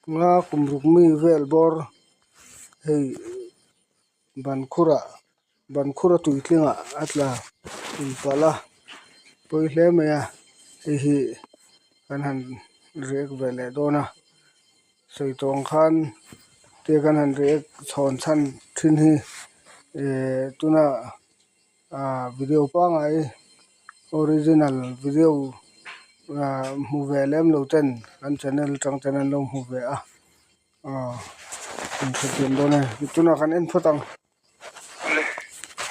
Nga kum ruk mi vel bawr hei ban khurah ban khura tui tlingah a tla inpalh a pawi hle mai a hei hi kan han react ve leh dawn a sawi tawh ang khan tia kan han react chhawn chhan thin hi ehh tuna ah video pangngai original video ah hmu ve lem lo ten kan channel atang ten an lo hmu ve a aw in hrethiam dawn e tunah kan en phawt ang. Le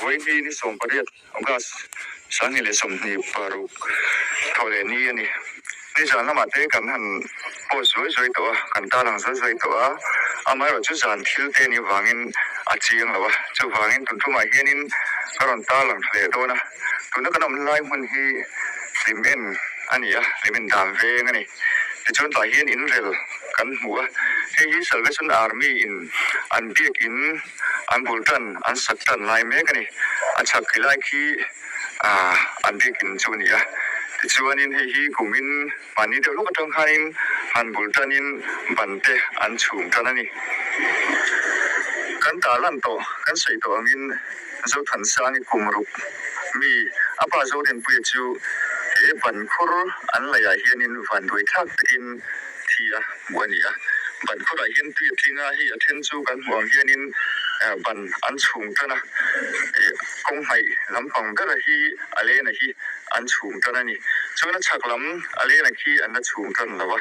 vawiin ni 18 August 2026 thawhleh ni a ni. Nizan lamah te kan han post zuai zuai tawh a, kan tarlang zuai zuai tawh a, amaherawh chu zan thil te nih vangin a chiang lo a, chuvangin tun tumah hianin ka rawn tarlang tha leh dawn a, tuna kan awm lai hmun hi hlim en a ni a, hlim en dan veng a ni. Tichuan tah hian inrel kan hmu a, hei hi Salvation Army in an biakin an bul tan an sak tan lai mek a ni. A chhak khi lai khi an biakin chu a ni a, tichuanin hei hi kumin mahni deuh lawk atang khanin han bul tanin ban te an chhum tan a ni. Kan ta lan tawh, kan sawi tawh angin Zothansangi kum ruk mi a pa Zorinpuia chu he ban khur an laihah hianin vanduai thlak takin thi a hmuh a ni a. Ban khurah hian tui a tling a, hei a then chu kan hmuh ang hianin ban an chhung tan a, kawng hnaih lampang bera hi a lena hi an chhung tan a ni. Chuan a chhak lam a lena khi an la chhung tan lo a.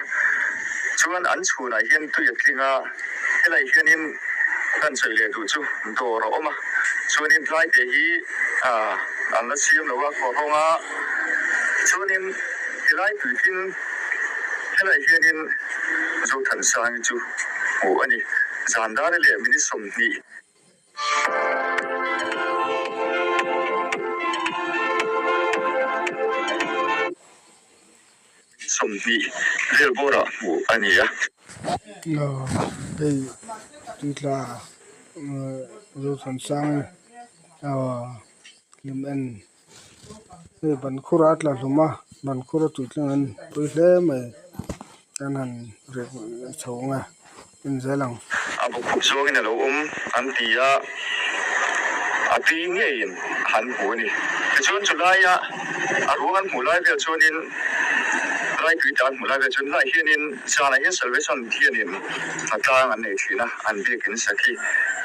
Chuan an chhunah hian tui a tling a, helai hianin kan sawi leh duh chu dawr a awm a, chuanin tlai te hi an la siam lo a, kawrhawnga chuanin helai tui tling Helai hianin Zothansangi chu hmuh a ni. Zan dara leh minute 20. 20 vel bawrah hmuh a ni a. Hei titla Zothansangi hlim en. Hei ban khur a tla hlawm a ban khur a tui tlang an pui hle mai an han reh chho ang e en zel ang. A bu khup zawngin a lo awm an ti a, a tui ngeiin han hmu a ni. Tichuan chu laia a ruang an hmuh lai vel chuanin lai tui tla an hmuh lai vel chuan helaiah hianin zanah hian Salvation hianin hnatlang an nei thin a, an biakin sakhi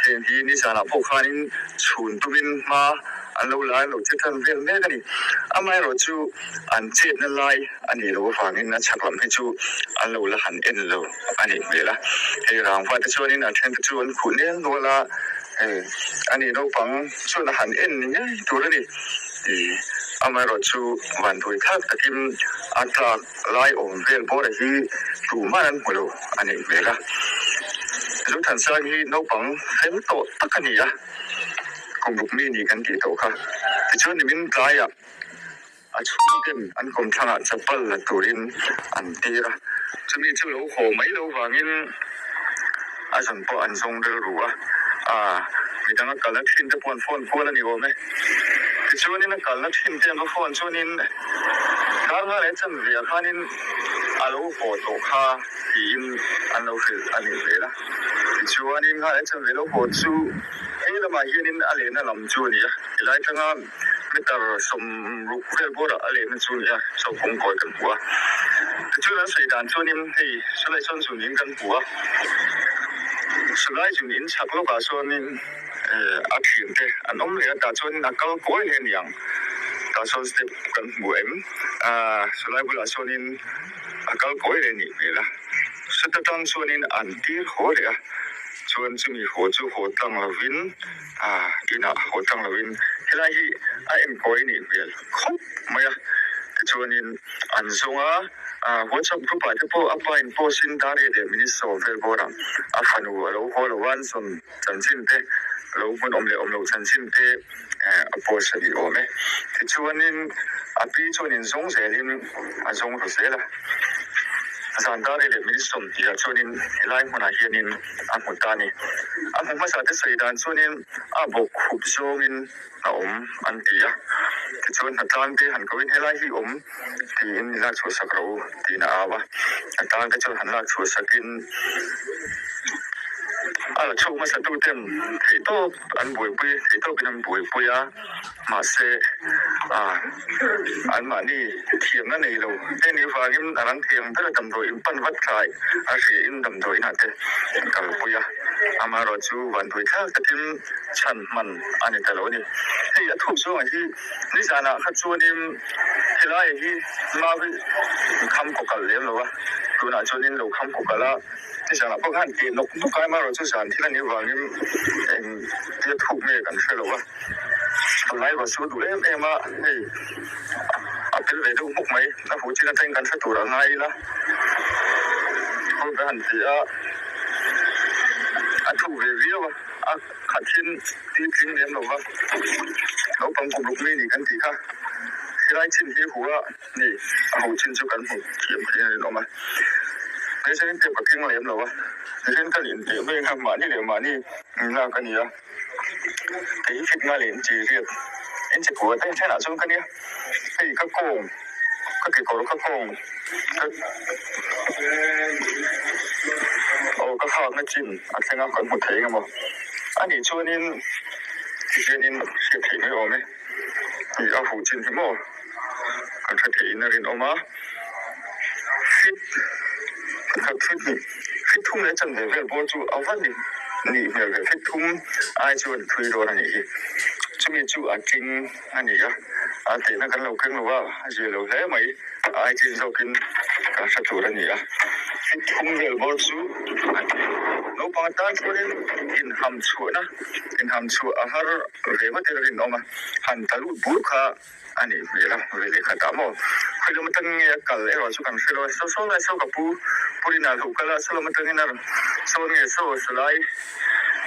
heng hi nizanah pawh khanin chhun tumin hma An lo la lo che tan vel mek a ni. Amaherawh chu an chetna lai a nih loh avangin a chhak lam hi chu an lo la han en lo a nih hmel a. Hei rangva te chuanin an thente chu an khuh nel nual a, hei a nih naupang chuan a han en ni ngei tur a ni. Amaherawh chu vanduai thlak takin a tlak lai awm vel bawra hi tumah an hmu lo a nih hmel a. Zothansang hi naupang fel tawh tak a ni a. Kum ruk mi ni kan tih tawh kha. Tichuan nimin tlaiah a chhungten an kawmthlangah chapal la turin an tir a, chumi chu lo haw mai lo vangin a zawn pawh an zawng rilru a, aa midang a kalna thin te pawh an phone kual a ni awm e. Tichuanin a kalna thin te an va phone chuanin tlanga leh chanve ah khanin a lo haw tawh kha tiin an lo hrilh a nih hmel a. Tichuanin nghal an chan ve lo haw chu hei lamah hianin a lehna lam chu a ni a, helai atanga meter 60 vel bawrah a lehna chu a ni a, chaw kawng kawi kan hmu a. Tichuan an sawi dan chuanin hei sulai sawn zun in kan hmu a, sulai zun in chhak lawkah chuanin a thiante an awm leh a, tah chuanin a kal kawi hle a ni ang, tah chuan step kan hmu em, sulai bulah chuanin a kal kawi leh a nih hmel a. Chuta tang chuanin an tir haw leh a, chuan chumi haw chu haw tlang lovin ah inah haw tlang lovin helai hi a enkawi nih hmel khawp mai a, tichuanin an zawng a, ah WhatsApp group ah te pawh a pa in post in dar riat leh minute 10 vel bawr ang a fanu a lo haw lo a, an zawn chanchin te lo hmun awm leh awm loh chanchin te a post a ni awm e, tichuanin a pi chuanin zawng zelin a zawng ru zel a. Zan dar leh minute 20 ah chuanin helai hmunah hianin a hmu ta a ni. A hmu hmasa te sawi dan chuanin a bawk khup zawngin a awm an ti a. Tichuan hnatlang te han koin helai hi awm tiin lak chhuah sak rawh u tiin a au a. Hnatlang te chuan han lak chhuah sakin a la chhuk hmasa tu ten theihtawp an buaipui theihtawpin an buaipui a. Mahse, anmahni thiamna nei lo te nih vangin a rang thei ang bera damdawi in pan vat thlai a hriain damdawi inah te an kalpui a. Amaherawh chu vanduai thlak takin chhan hman a ni ta lo a ni. Hei a thuk zawngah hi nizanah kha chuanin helaiah hi mau hi kham kaw kalh lem lo a, tunah chuanin lo kham kaw kalh a. Nizanah pawh khan teh nawk nawk a, amaherawh chu zan thil a nih vangin eng tia thuk nge kan hre lo a. Tunlai va su duh em em a, hei a tel ve deuh hmuk mai, a huh chin atangin kan hre tur a ngai ila khawi han ti a, a thuk ve viau a, a khat hin ti tling lem lo va, naupang kum ruk mi ni kan tih kha helai chin hi huh a ni, a huh chin chu kan hmu thiam thei a rinawm a, hmeichhe in tep a keng lem lo a, tihian kan inteh mai ang a, mahni leh mahni inlak a ni a. Kei hi fit ngai in chi riat in chi pua te thenah chuan ka nia hei ka kawng ka kekawr ka kawng ka aw ka khakna chin a thleng a kan hmu thei eng emaw anih chuanin tihianin hriat theih mai awm e tih a huh chin hi maw kan hre theihin a rinawm a fit pakhat fit hnih fit thum leh chanve vel bawr chu a va ni nih hmel ve fit thum ai chuan thui dawn a nih hi chumi chu a tling a ni a a tehna kan lo keng lo va a zia lo hle mai a ai chin zawkin kan hre tur a ni a fit thum vel bawr chu a tling naupang atan chuanin inham chhuahna inham chhuah a har ve ngawtin a rinawm a han ta lut bur kha a nih hmel a, ve leh khat ah maw? Khawi lam atangin nge a kal erawh chu kan hre lo a, saw saw lai saw ka pu Purina a hloh kal a, saw lam atangin a sawn nge saw salai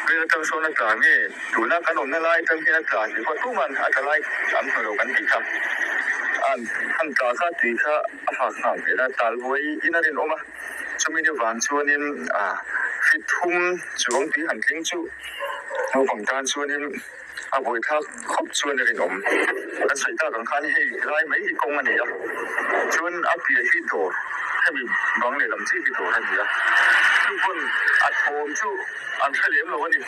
vel atang sawn a tla nge tuna kan awmna lai atang hian a tla tih pawh tuman a tla lai an hmu lo kan tih kha an han tla kha tui kha a hak nghal hmel a, tal buai in a rinawm a, chumi ni vang chuanin ah hri thum chuang tui han tling chu naupang tan chuanin. A buaithlak khawp chuan a rinawm. Kan sawi tak ang khan hei helai mai hi kawng a ni a, chuan a piah hi dawr, hemi bang lehlam chiah hi dawr a ni a, chu pawn a thawm chu an hre lem lo a ni.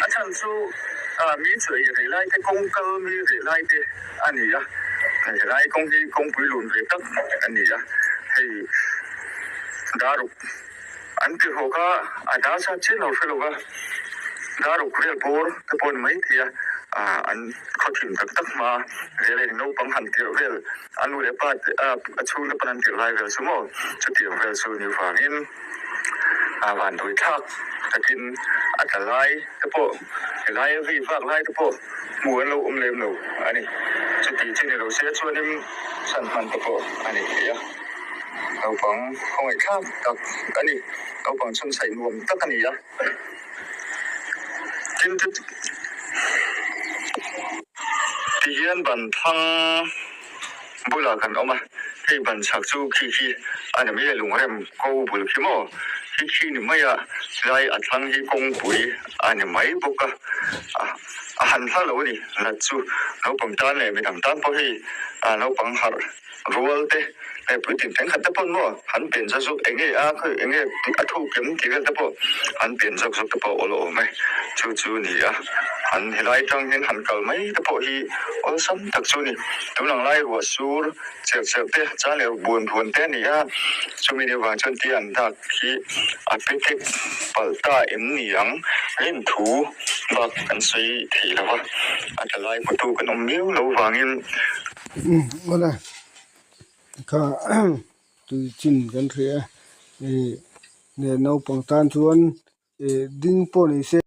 A chhan chu mi chu ei reh lai te, kawng kal mi reh lai te a ni a, helai kawng hi kawngpui lun ve tak a ni a, hei daruk An ti hawk a, a dar zat chiah lo hre lo va, dar ruk vel bawr te pawh a ni mai thei a, an khaw thim tak tak hma vel a naupang han tirh vel, a nu leh pa te a chhungte pawn an tirh lai vel chu maw, chutiang vel chu ni vangin a vanduai thlak takin a tla lai te pawh helai a vei vak lai te pawh hmuh an lo awm lem lo a ni. Chuti chu ni lo se chuanin chhan hman te pawh a ni thei a. Naupang khawngaihthlak tak a ni. Naupang chhunchhaih nuam tak a ni a. Tin ti tihian ban thlang bulah kan awm a, hei ban chhak chu khi khi a ni mai a, lungrem ko bul khi maw khi khi ni mai a, helai a thlang hi kawngpui a ni mai bawk a, a han hla lo a ni. Nat chu naupang tan leh midang tan pawh hei naupang harh. Rual te hei puitling thenkhat te pawn maw han pen zawk zawk eng nge a khawi eng nge a thuk em tih vel te pawh han pen zawk zawk te pawh a awl awm e chu chu ni a han helai tang hian han kal mai te pawh hi awlsam tak chu ni tun ang lai ruah sur cherh cherh te chuan leh buan buan te a ni a chumi ni vang chuan tia an dak hi a pe tek palh ta em ni ang rin thu bak kan sawi thei lo va a tla lai hmutu kan awm miau lo vangin. Awle kha tui chin kan hria a ih naupang tan chuan ih ding pawh ni se.